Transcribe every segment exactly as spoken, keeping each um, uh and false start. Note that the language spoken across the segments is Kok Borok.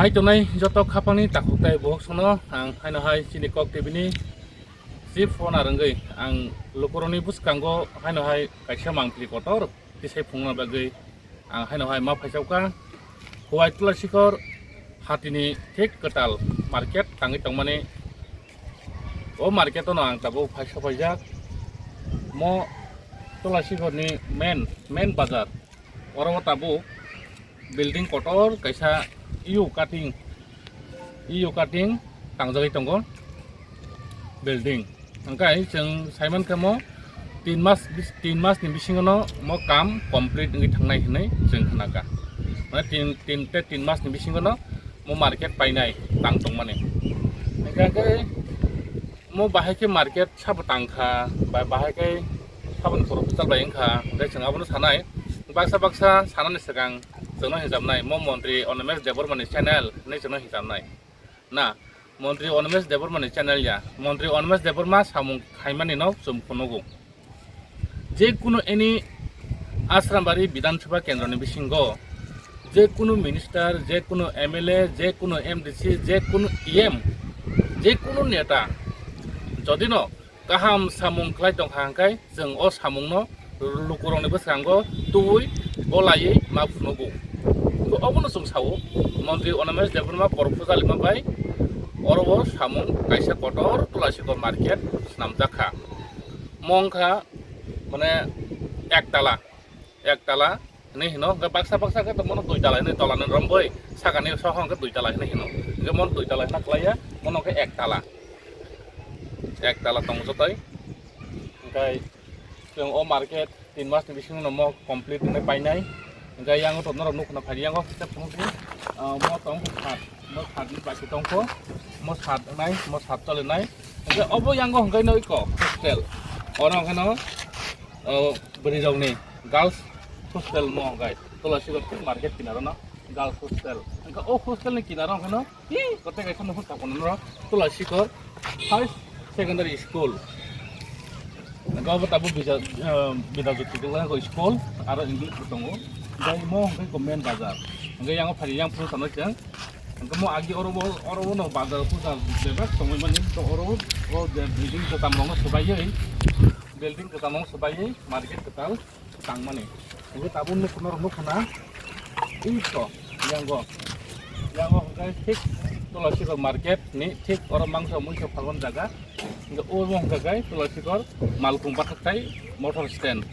Hai tongnai joto khapangni takhuk tai bohok sono ang haino hai chini Kok T V ni chief owner wngwi ang lukurokni bwskango haino hai kaisa mangpili kotor tisai phunukna bagwi ang haino hai ma phaisaukha. Huai Tulasikhor hatini thik kwtal market tangwi tongmani. O market-o no ang tabuk phai sopaijak. Mo Tulasikhorni main, main bazar. Oro o tabuk building kotor kaisa U cutting, U cutting tangjagwi tongo building. Hwnkhe chwng saimankha mo tin mas bis-, tin masni bisingono mo kam complete wngwi thangnai hinwi chwng khnakha. Mane tin, tin, tei tin masni bisingono mo market painai tang tongmani. Hwnkhe, hwnkhe mo bahai khe market sabo tangkha, ba bahai khe saboni proposal bai wngkha, hwnkhe chwng abono sanai. Baksa baksa sanani swkang chwngno hinjamnai, mo montri Animesh Debbarmani channel hinwi chwngno hinjamnai. Na, montri Animesh Debbarmani channel ya. Montri Animesh Debbarma samung khaimani no chwng phunugo. Je kunu any Asrambari Bidhan Sabha kendroni bisingo je kunu minister, je kunu M L A, je kunu M D C, je kunu E M, je kunu neta jodi no kaham samung khlai tongkha hwnkhe chwng o samungno lukurokni bwskango tubui bolaiwi ma phunugo. Obono chwng sao, montri Animesh Debbarma proposal rwma bai oro o samung kaisa kotor Tulasikhor market swnamjakha. Mo wngkha mane ektala, ektala hinwi hino, hwnkhe baksa baksa khe tongmano duitala hinwi, tolani romboi sakani soho hwnkhe duitala hinwi hino, hwnkhe mono duitala hinna khlaiya, mono hwnkhe ektala, ektala tongo jotoi. Hwnkhe chwng o market tin masni bisingo no mo complete wngwi painai. Hwnkhe yango to norok nukhuna phai yango kisa phunukdi, ah, mo tong kha sat, mo satni paisa tongkho, mo sat wngnai, mo sat cholinai. Hwnkhe obo yango hwnkhe no iko hostel, oro hwnkhe no, oh, bwrwirokni girls hostel mo hwnkhe Tulasikhor market kinaro no girls hostel. Hwnkhe o hostel ni kinaro hwnkhe no Hi, kote kaisa nukhung sakono norok Tulasikhor High Secondary School. Hwnkhe obo tabuk Bidya, eh, Bidya Jyoti School aro English bo tongo. Hwnkhe imo hwnkhe main bazar. Hwnkhe yango phai yang phuru tongno chwng. Hwnkhe mo agi oro bo, oro bo no bazar puja bebak tongwi mani. To oro o je building kwcham rokno swbaiwi, building kwcham rokno swbaiwi market kwtal tangmani. Hingke tabuk nukhu norok nukhuna. Ito, yango. Yango hingke thik Tulasikhor market ni thik oro mangso muiso phalmani jaga. Hingke omo hingke kai Tulasikhor malkhung bathaktai motor stand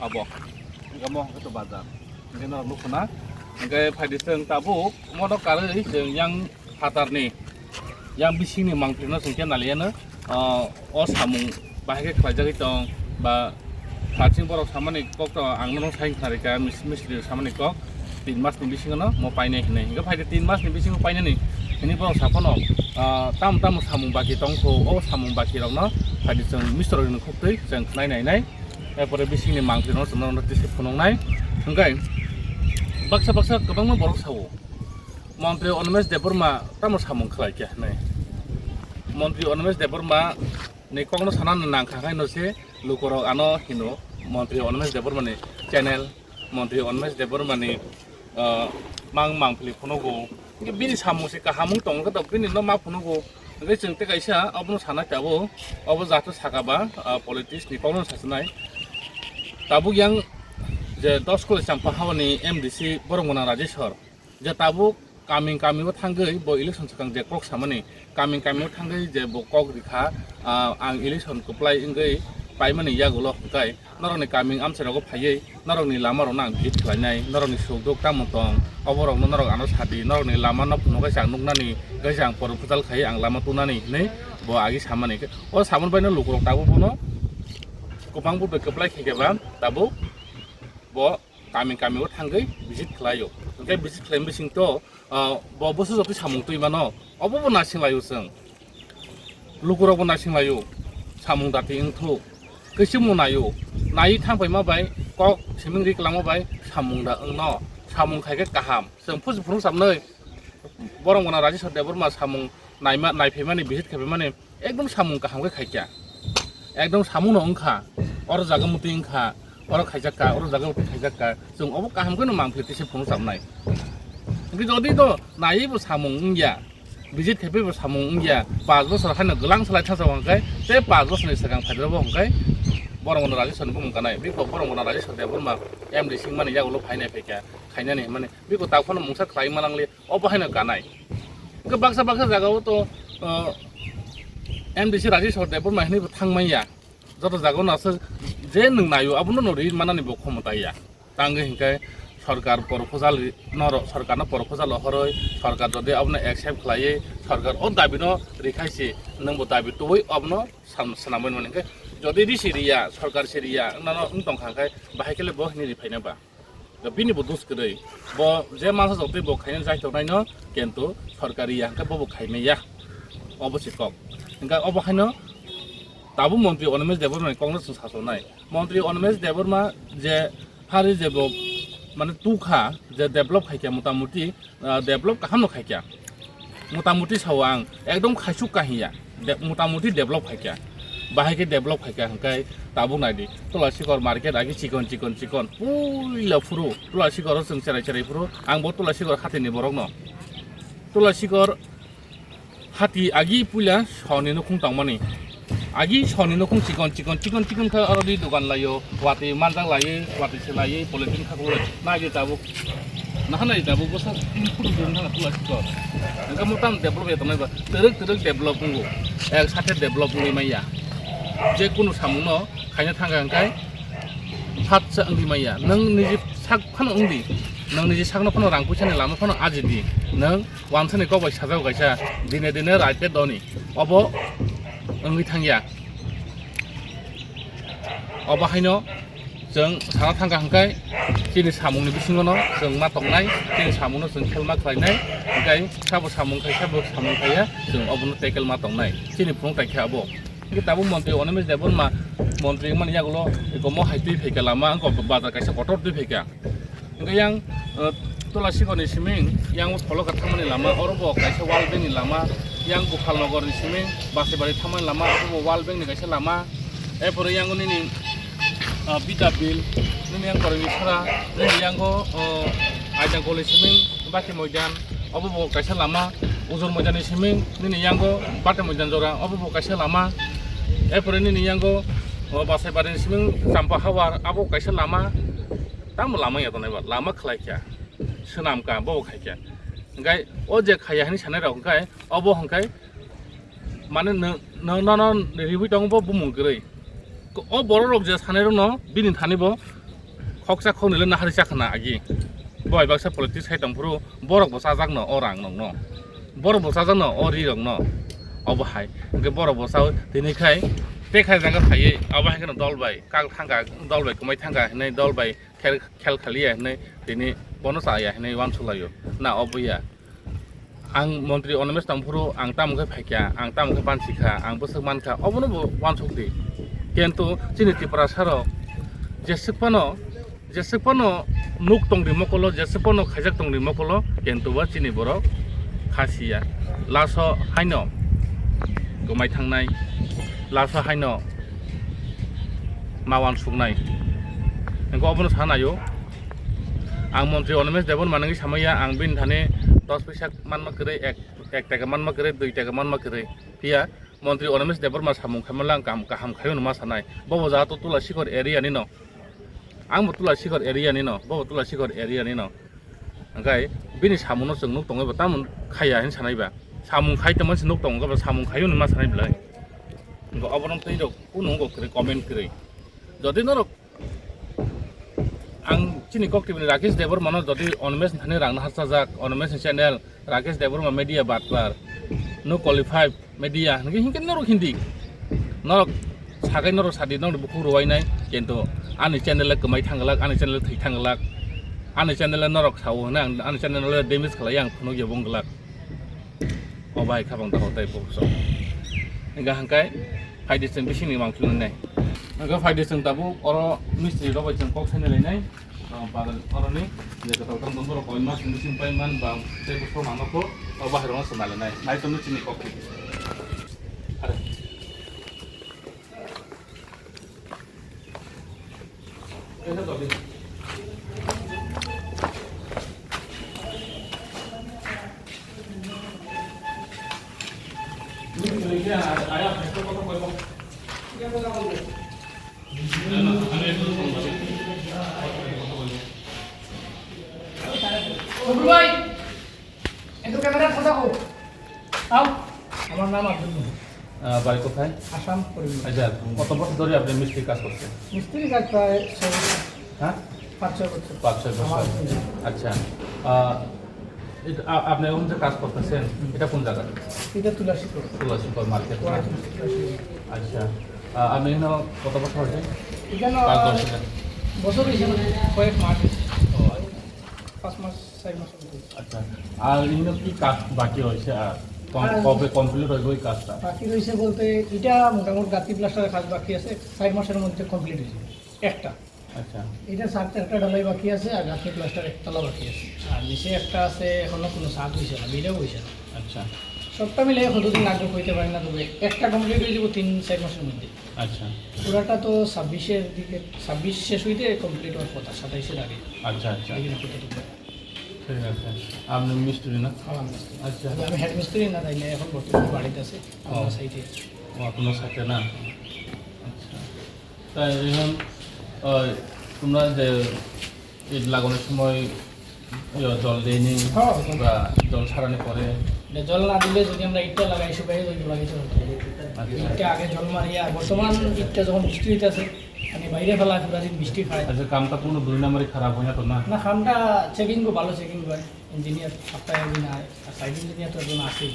abo. Hingke omo hingke to bazar. Hingke norok nukhuna. Hingke phaidi chwng tabuk mono karwi chwng yang phatarni yang bisingni mangpilino chwng khe naliyano, ah, o samung bahai khe khlaijagwi tong ba phatsing borok samani kok to ang nono sai khnarikha mis-, mistri samani kok tin masni bisingono mo painai hinwi. Hingkhe phaidi tin masni bisingo painani hwnwi borok saphano, ah, tamo tamo samung baki tongkho, o samung baki rokno phaidi chwng mistri rokni khuktwi chwng khnai nainai. Erpore bisingni mangpilino chwng nono tisi phunuknai. Hingkhe baksa baksa kwbangma borok sao. Montri Animesh Debbarma tamo samung khlai khe hinwi. Montri Animesh Debbarma ni kokno sana nangkha khe no se lukurok ano hino Montri Animesh Debbarma ni channel, Montri Animesh Debbarma ni, ah, mang mangpili phunugo. Hingke bini samung se kaham wng tong khe to bini no ma phunugo. Hingke chwng tei kaisa abono sanai tabuk, obo jato saka ba, ah, politics ni kokno sasinai. Tabuk yang je dos koli champa habani M D C borok gwnang Rajeshwar. Je tabuk kaming kaming o thangwi bo election swkang je kok samani, kaming kaming o thangwi je bo kok rikha, ah, ang election kwplai wngwi paimani yagulo hwnkhe norokni kaming amchai rogo phaiwi norokni lama rokno ang visit khlainai, norokni suk duk tamo tong oborokno norok ano sadi, norokni lama no phunukgwi chang nuknani, hwnkhe ang proposal khai ang lama tunani hinwi bo agi samani. O samani baino lukurok tabuk bono kwbang bo bai kwplai khaikhe ba tabuk bo kaming kaming o thangwi visit khlaio. Hwnkhe visit khlaimani bisingto, ah, bo bwswk jotwi samung twi mano, obo bo naising laio chwng. Lukurok bo naising laio, samung dati wngthok. Kaichimo naio, naiwi thangpaima bai kok siming ri kwlangma bai samung da wngno, samung khaikhe kaham. Chwng phusu phunuk samnwi borok gwnang Rajeshwar Debbarma samung naima, naiphaimani, visit khaipaimani, ekdom samung kaham khe khaikha. Ekdom samungno wngkha. Oro jaga muti wngkha. Oro khaijakka, oro jaga muti khaijakka. Chwng obo kaham kheno mangpili tisa phunuk chamnai. Hwnkhe jodi to naiwi bo samung wngya, visit khaipaibo samung wngya, paanch bosor haino gwlang salai thangsa hwnkhe, tei paanch bosorni swkang phaidrobo hwnkhe borok bono raji soni bumung kanai. Biko borok bono raji sor Debbarma M D C wngmani yagulo phainai phaikha, khainani hinmani. Biko tabuk phano mungsa khlai manangli, obo haino kanai. Hwnkhe baksa baksa jagao to, uh, M D C raji sor Debbarma hinwi bo thangmanya. Joto jagao no aswk je nwng naio abono no ri manani bo khomota ya. Tangwi hinkhe sorkar proposal ri-, no ro-, sorkarno proposal rohorwi sorkar jodi abono accept khlaiwi sorkar o dabino rikhaisi nwngbo dabi tubui abono sam-, swnamwi mani hinkhe jodi risi riya sorkar si riya wngnano wng tongkha hinkhe bahai khe le bo hinwi riphaina ba? Bini bo dus kwrwi, bo je mansa jotwi bo khaina jai tongnai no kintu sorkar riya hinkhe bo bo khaimaya. Obo se kok. Hinkhe obo haino tabuk montri Animesh Debbarma ni kok no chwng sachonai. Montri Animesh Debbarma je hari je bo mane tukha je develop khaikha motamuti, ah, develop kaham no khaikha. Motamuti sao ang ekdom khaisuk kahiya. De-, motamuti develop khaikha. Bahai khe develop khaikha hwnkhe tabuk naidi. Tulasikor market agi chikon chikon chikon. Puila phuru. Tulasikor o chwng cherai cherai phuru. Ang bo Tulasikor hatini borok no. Tulasikor hati agi puila soni nukhung tongmani. Agi soni nukhung chikon chikon chikon chikon khe aro di dogan laio, watwi manjak laiwi, watwi se laiwi, polythene khaklai. Nai di tabuk. Naha nai di tabuk, bwsa tin phuru dun thang Tulasikor. Hwnkhe mo tamo develop ya tongnai ba, twrwk twrwk develop wngo. Ek sathe develop wngwi manya. Je kunu samungno khaina thangkha hwnkhe phatsa wngwi manya. Nwng niji sak phano wngdi. Nwng niji sakno phano rang puisani lama phano ajidi. Nwng Wansani kok bai sajao kaisa, dine dine raite doni. Obo wngwi thangya. Obo haino chwng sana thangkha hwnkhe chini samungni bisingono chwng ma tongnai, chini samungno chwng khelma khlainai, hwnkhe sabo samung khai, sabo samung khaiya, chwng obono tackle ma tongnai. Chini phunuk taikhe abo. Hwnkhe tabuk montri Animesh Debbarma montri wngmani yagulo komo hai twi phaikha lama, wngkha bazar kaisa kotor twi phaikha. Hwnkhe yang, eh, Tulasikor ni siming, yang o Pholokha thangmani lama, oro bo kaisa World Bank ni lama, yang Gopalnagar ni siming, Basaibari thangmani lama, abo bo World Bank ni kaisa lama. Erpore yang o nini, ah, Bida Bill, nini yang Korangi Sara, nini yang o, oh, Aidangkol ni siming, Bati Moidan, obo bo kaisa lama, Ujor Moidan ni siming, nini yang o Bati Moidan jora, obo bo kaisa lama. Erpore nini yang o, oh, Basaibari ni siming, Champa Hawar, abo kaisa lama. Tamo lama ya tongnai ba, lama khlai kha, swnam ka, bo khai kha. Hwnkhe o je khaiya hinwi sanai rok hwnkhe, obo hwnkhe mane no, no, no, no, riwi tongo bo bumung kwrwi. O borok rok je sanai rok no bini thani bo khoksa khoknwi le nahari chakhna agi. Bo bai baksa politics hai tong phuru borok bo chajak no o rang nong no. Borok bo chajak no o ri rok no. Obo hai. Hwnkhe borok bo chawi tini khai tei khai jaga phaiwi abo hai kheno dol bai kak thangkha, dol bai kwmai thangkha hinwi dol bai khel, khel khaliya hinwi tini bono chaya hinwi uansuk laio. Na obo ya. Ang montri Animesh tongphuru ang tamo khe phaikha, ang tamo khe bansikha, ang bwswk mankha, obono bo uansuk di. Kintu chini Tiprasa rok jeswk phano, jeswk phano nuk tongdi mokolo, jeswk phano khaijak tongdi mokolo, kintu bo chini borok kha siya. Laso haino kwmai thangnai, laso haino ma uansuknai. Hwnkhe obono sana naio. Ang montri Animesh Debbarma nangwi samaya, ang bini thani dos paisa manma kwrwi, ek, ek taka manma kwrwi, dui taka manma kwrwi. Phiya montri Animesh Debbarma samung khaimala ang kaham, kaham khaio hwnwi ma sanai. Bobo jaga to Tulasikor area ni no. Ang bo Tulasikor area ni no, bobo Tulasikor area ni no. Hwnkhe bini samungno chwng nuk tongwi bo tamo khaiya hinwi sanai ba. Samung khai tongmani se nuk tongo ba, samung khaio hwnwi ma sanai belai. Hwnkhe obono twi rok kunu wngkha kwrwi, comment kwrwi. Jodi norok ang chini kok T V ni Rakesh Debbarma no jodi Animesh thani rang nahar chajak, Animesh ni channel, Rakesh Debbarma Media Batwar, no qualified media, hwnkhe hinkhe norok hindi. Norok sakai norok sadi norok bukhuk rwai nai, kintu ani channel le kwmai thang glak, ani channel le thwi thang glak, ani channel le norok sao hwnwi ang ani channel le damage khlai ang phunuk ya bung glak. O bai khabang da hotai bukso. Hwnkhe hangkai phaidi chwng bisingni mangkhilnai. Hwnkhe phaidi chwng tabuk oro mistri rok bai chwng kok sainai lainai. Ah, ba-, oroni je kwtal tong tong borok koinma simi simi pai man ba tei buso mano kho, o bahai rokno swnam lainai. Nai tongno chini kok. Are. Kaisa todi. শুকুর ভাই, একটু ক্যামেরা সোজা হোক। আও, আমার নাম আব্দুল মোহন। আহ, বাড়ি কোথায়? আসাম, করিমগঞ্জ। আচ্ছা, কত বছর ধরে আপনি মিস্ত্রির কাজ করছেন? মিস্ত্রির কাজ প্রায় ছয় বছর। হ্যাঁ? পাঁচ ছয় বছর। পাঁচ ছয় বছর। আমার। আচ্ছা। আহ, এটা, আ-, আপনি এখন যে কাজ করতেছেন, হুম। এটা কোন জায়গা? এটা তুলাসীপুর। তুলাসীপুর মার্কেট, না? তুলাসীপুর। আচ্ছা। আহ, আপনি এখানে কত বছর হয়েছে? এখানে পাঁচ দশ বছর। বছর হয়েছে না, কয়েক মাস হয়েছে। ও, আচ্ছা। পাঁচ মাস, চার মাস মতো হয়েছে। আচ্ছা। আর এখানে কি কাজ বাকি রয়েছে? আর কম-, আর কবে কমপ্লিট হইবে ওই কাজটা? বাকি রয়েছে বলতে, এটা মোটামুটি গাঁথনি প্লাস্টারের কাজ বাকি আছে, চার মাসের মধ্যে কমপ্লিট হয়ে যাবে একটা। আচ্ছা। এটা ছাদ একটা ঢালাই বাকি আছে, আর গাঁথনি প্লাস্টার একতলা বাকি আছে। আর নিচে একটা আছে, এখনো কোনো ছাদ হইছে না, বিলেও হইছে না। আচ্ছা। সবটা মিলে কতদিন লাগবে কইতে পারি না, তবে একটা কমপ্লিট হয়ে যাবো তিন চার মাসের মধ্যে। আচ্ছা। পুরাটা তো ছাব্বিশের দিকে, ছাব্বিশ শেষ হইতে কমপ্লিট হওয়ার কথা, সাতাইশের আগে। আচ্ছা, আচ্ছা। দেখি না কতটুকু হয়। ঠিক আছে। আপনি মিস্ত্রি না? আমার মিস্ত্রি। আচ্ছা। তবে আমি হেড মিস্ত্রি না, তাই না, এখন বর্তমানে বাড়িতে আছে, আমরা ও। সাইডে আছি। ও, আপনার সাথে না? আচ্ছা। তাই এখন, আহ, তোমরা যে ইট লাগানোর সময়, ইয়ে, জল দেয়নি হ্যাঁ, জল। বা জল ছাড়ানোর পরে? না, জল না দিলে যদি আমরা ইটটা লাগাই, শুকাই যাবে, লাগাইতে হবে। আচ্ছা। ইটটা আগে জল মারিয়া, বর্তমান ইটটা যখন বৃষ্টি হইতেছে, মানে বাইরে ফেলা, পুরা দিন বৃষ্টি খায়। আচ্ছা, কামটা কোনো দুই নম্বরই খারাপ হয় না তো, না? না, কামটা চেকিং গো, ভালো চেকিং হয়। ইঞ্জিনিয়ার সপ্তাহে একদিন আয়, আর সাইট ইঞ্জিনিয়ার তো একজন আসেই।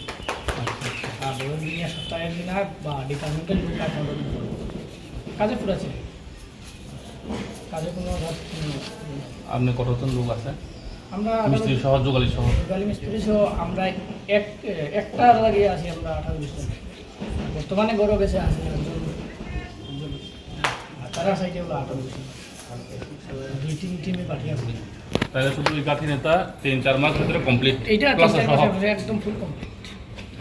আচ্ছা, আচ্ছা। আর বড় ইঞ্জিনিয়ার সপ্তাহে একদিন আয়, বা ডিপার্টমেন্টের লোক আয় পনেরো দিন পর। কাজে পুরা ছিল। কাজে কোনো অভাব নেই। আপনি কতজন লোক আছে? আমরা মিস্ত্রি সহ, জোগালি সহ? জোগালি মিস্ত্রি সহ আমরা এক, একটা লাগে আছি আমরা আঠারো জন। বর্তমানে গরো বেঁচে আছে একজন, একজন। আর তারা সাইডে হলো আঠারো জন। দুই তিন টিমে পাঠিয়ে আসবে। তাহলে শুধু ওই গাঁথনি নেতা তিন চার মাস ভিতরে কমপ্লিট, এইটা তিন প্লাস্টার চার সহ? মাসের ভিতরে একদম ফুল কমপ্লিট।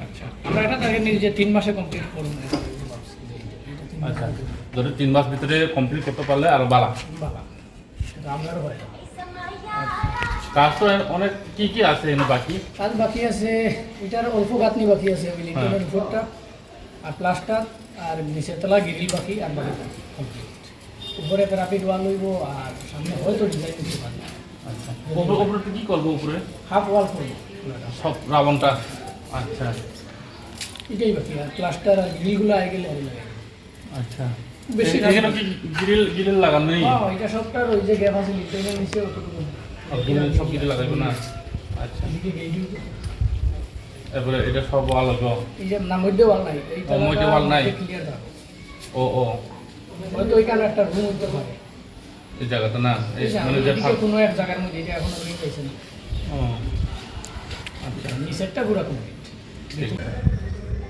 আচ্ছা। আমরা এটা টার্গেট নিয়ে যে তিন মাসে কমপ্লিট করবো। এটা তিন মাসে আচ্ছা, যদি তিন মাস ভিতরে কমপ্লিট করতে পারলে আরো বালা। বালা। এটা আমরা আরো হয়। কাজ তো অনেক, কি কি আছে এনে বাকি? কাজ বাকি আছে, এটার অল্প গাঁথনি বাকি আছে, ওই হ্যাঁ। লিন্টেলের উপরটা, আর প্লাস্টার, আর নিচের তলা গ্রিল বাকি, আর বাকি কমপ্লিট। উপরে প্যারাপিট ওয়াল হইব, আর সামনে হয়তো ডিজাইন দিতে পারবে। আচ্ছা। উপরে, উপরে তো কি করবো উপরে? হাফ ওয়াল করবো পুরোটা। সব রাউন্ডটা? আচ্ছা। এটাই বাকি, আর প্লাস্টার আর গ্রিলগুলো আগে গেলে আগে লাগাই। আচ্ছা। বেশি এ-, এখানে কাজ কি গ্রিল, গ্রিল লাগানো নেই? হ্যাঁ, এটা সবটা ওই যে গ্যাপ আছে, লিন্টেলের নিচে অতটুকু। আর গ্রিল সব কিছু লাগাইবো না? আচ্ছা। এদিকে গেট হইব। এরপরে এটা সব ওয়াল হইব? এই যে না, মধ্যে ওয়াল নাই। এই ও, মধ্যে ওয়াল নাই? ক্লিয়ার থাকবে। ও, ও। হয়তো ওইখানে একটা রুম হইতে পারে। এই জায়গাটা না, এই এই যে মানে যে এদিকে ফাঁক- কোনো এক জায়গার মধ্যে, এটা এখনো রুম পাইছে না। ও। আচ্ছা। নিচেরটা পুরো complete.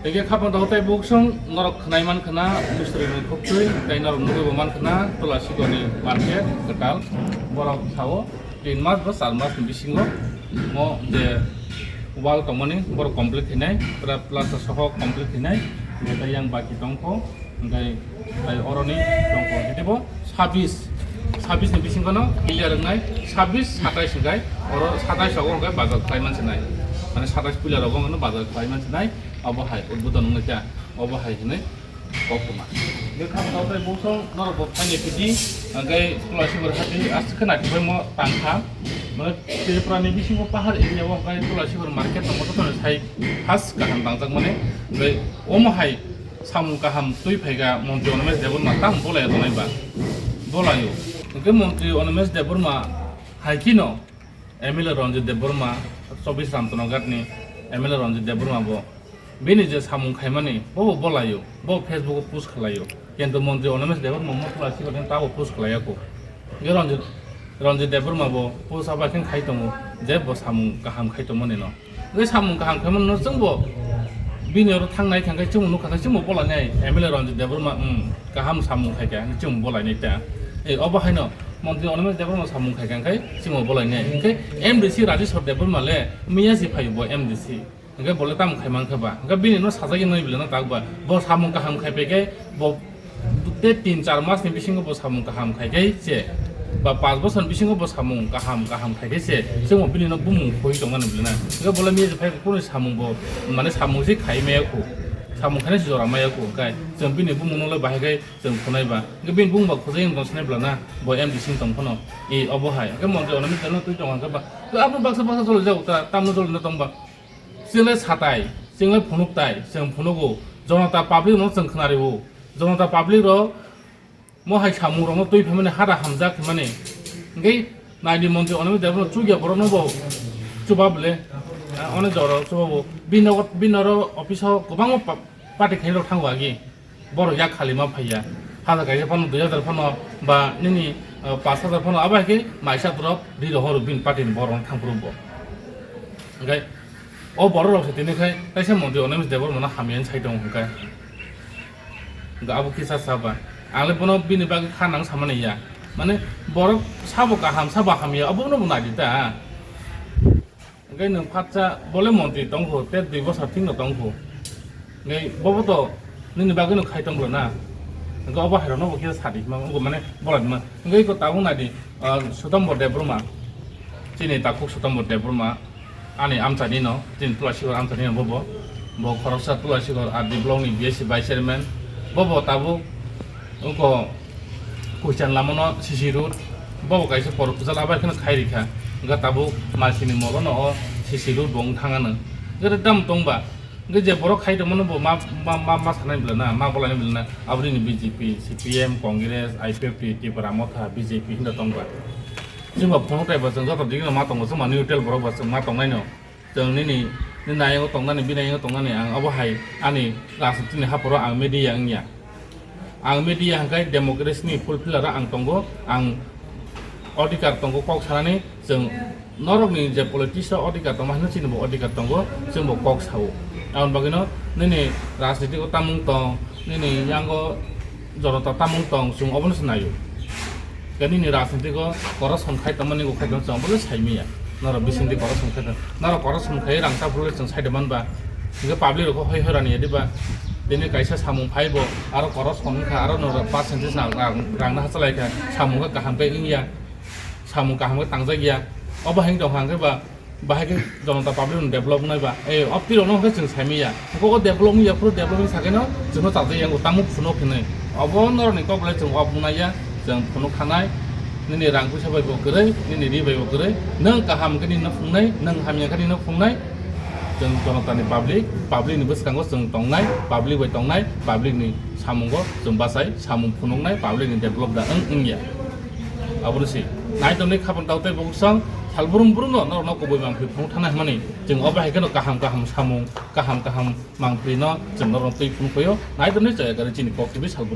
Ege khapang tong tei buksong norok khnai man khna, mistri ni khoptwi tei norok nugwi bo man khna, tola sikoni market kwtal. Borok sao tin mas ba char mas ni bisingo mo je wall tongmani borok complete khainai, pura plaster soho complete khainai, tei yang baki tongkho, hwnkhe tei oroni tongkho, hwnkhe bo sabis, sabis ni bisingo no clear wngnai, sabis satais hwnkhe oro satais rogo hwnkhe bazar khlai man sinai, mane satais puila rogo hwnkhe bazar khlai man sinai. Obo hai udbodon wngkha, obo hai hinwi kok tongma. Bwkhak tei bosong norok bo phaini pidi, hwnkhe Tulasibar hati aswk khe naithokbai mo tangkha. Mane Tripura ni bisingo pahar area o hwnkhe Tulasibar market no moto sai has kaham tangjak mani. Hwnkhe omo hai samung kaham twi phaikha montri Animesh Debbarma tamo bolai tongnai ba? Bolaio. Hwnkhe montri Animesh Debbarma hai kheno M L A Ranjit Debbarma, chobbish Ramtonaghat ni M L A Ranjit Debbarma bo bini je samung khaimani, bo bo bolaio, bo Facebook o post khlaio. Kintu montri Animesh Debbarma mo Tulasibar ni tabo post khlaiya kho. Hwnkhe Ranjit, Ranjit Debbarma bo post abo khe khai tongo, je bo samung kaham khai tongmani no. Hwnkhe samung kaham khaimani no chwng bo bini oro thangnai thangkhe chwng bo nukha khe chwng bo bolainai, M L A Ranjit Debbarma, um, kaham samung khaikha, chwng bo bolainai ta. Ei, obo haino montri Animesh Debbarma samung khaikha hwnkhe chwng bo bolainai. Hwnkhe M D C Rajeshwar Debbarma le miya si phaio bo M D C. Hwnkhe bo le tamo khai mankha ba? Hwnkhe bini no sajagwi nai bwle no tak ba? Bo samung kaham khai phaikhe bo tei tin char mas ni bisingo bo samung kaham khai khe se, ba panch bosor ni bisingo bo samung kaham kaham khai khe se, chwng bo bini no bumung khoi tongmani bwle na. Hwnkhe bo le miya si phai kunu samung bo, mane samung si khai maya kho. Samung khainai se jora maya ko kai. Chwng bini bumung no le bahai kai chwng khunai ba. Hwnkhe bini bumung ba khojai wng tong sinai bla na. Bo M D C wng tong phano. E obo hai. Hwnkhe montri ono mita no twi tong hwnkhe ba. To abo baksa baksa jolo jago ta. Tamno jolo na tong ba. Chwng le satai. Chwng le phunuk tai. Chwng phunugo. Jonota public no chwng khna rio. Jonota public ro mo hai samung rokno twi phaimani hada hamjak hwnmani. Hwnkhe naidi montri Onimit Debbarma chukya borokno bo chuba bole. Ah, one jora chuba bo. Bini nogo, bini oro office o kwbangma pa-, party khairok thango agi. Borok yak khali ma phaiya. Hajar kaisa phano, dui hajar phano, ba nini, ah, pash hajar phano, abo hai khe maisa drop ri rohoro bini party ni borok thang phuru bo. Hwnkhe o borok rok se tini khai kaisa montri Onimit Debbarma no hamya sai tongo hwnkhe. Hwnkhe abo kisa saba. Ang le bono bini bagwi kha nang samani ya. Mane borok sabo kaham, sabo hamya, obo no bo nai di ta. Hwnkhe nwng phatsa bole montri tong kho, te dui bosor thik no tong kho. Hwnkhe bobo to nini bagwi no khai tong bro na. Hwnkhe obo hai rok no bo kisa sadi ma, wngkha mane bolai ma. Hwnkhe iko tabuk nai di, ah, Sutombor Debbarma. Chini takhuk Sutombor Debbarma. Ani amchaini no, chini Tulasikhor amchaini no bobo. Bo khoroksa Tulasikhor R D block ni B S C vice chairman. Bobo tabuk wngkha Kuichang lama no C C road. Bobo kaisa por kwchal abai kheno khai rikha. Hwnkhe tabuk malsini molo no o C C road bo wng thangano. Hwnkhe dam tongba. Hwnkhe je borok khai tongmano bo ma, ma, ma, ma sanai bwlana, ma bolai bwlana. Aboni ni B J P, C P M, Congress, I P F T, Tipra Motha, B J P hinda tongba. Chwngba phone kaiba chwng joto digino ma tongo, chwngma neutral borok ba chwng ma tongnaino. Chwng nini, nini ayango tongnani, bini ayango tongnani ang obo hai ani rajnitini haporo ang media wngya. Ang media hwnkhe democracy ni fulfiller ang tongo, ang odhikar tongo kok sanani, chwng norokni je politics o odhikar tongma hinwi chini bo odhikar tongo, chwng bo kok sao. Aboni bagwino nini rajnitiko tamung tong, nini yango jonota tamung tong, chwng obono se naio. Khe nini rajnitiko corruption khai tongmani bo khai tong, chwng obono sai manya. Norok bisingtwi corruption khai tong, norok corruption khai rang chaphuru chwng sai tongmani ba. Hwnkhe public rok hoi hoi rani ya diba. Tini kaisa samung phai bo, aro corruption wngkha, aro norok percentage rang, rang, rang na hachalaikha, samung khe kaham khe wngya, samung kaham khe tangjakya. Obo hai wngtong hwnkhe ba, bahai khe jonota public no develop wngnai ba, eh, o twi rokno hwnkhe chwng sai manya. Hwnkhe o develop wngya, phuru develop wngwi sakhe no chwngno chajak yango, tamo phunuk hinwi. Obo norokni kok belai chwng o phunuknai ya, chwng phunuk khanai. Nini rang puisa bai bo kwrwi, nini ri bai bo kwrwi. Nwng kaham khe nini no phunuknai, nwng hamya khe nini no phunuknai. Chwng jonotani public, public ni bwskango chwng tongnai, public bai tongnai, public ni samungo chwng bachai, samung phunuknai, public ni develop da wng, wngya. Abono se. Nai tongni khapang tau tei bukuksong, sal brum brum no, norokno kubui mangphi phunuk thana hwnmani. Chwng obo hai kheno kaham kaham samung, kaham kaham mangphi no chwng norokno twi phunuk phaio. Nai tongni chaya gari chini kok twi sal brum.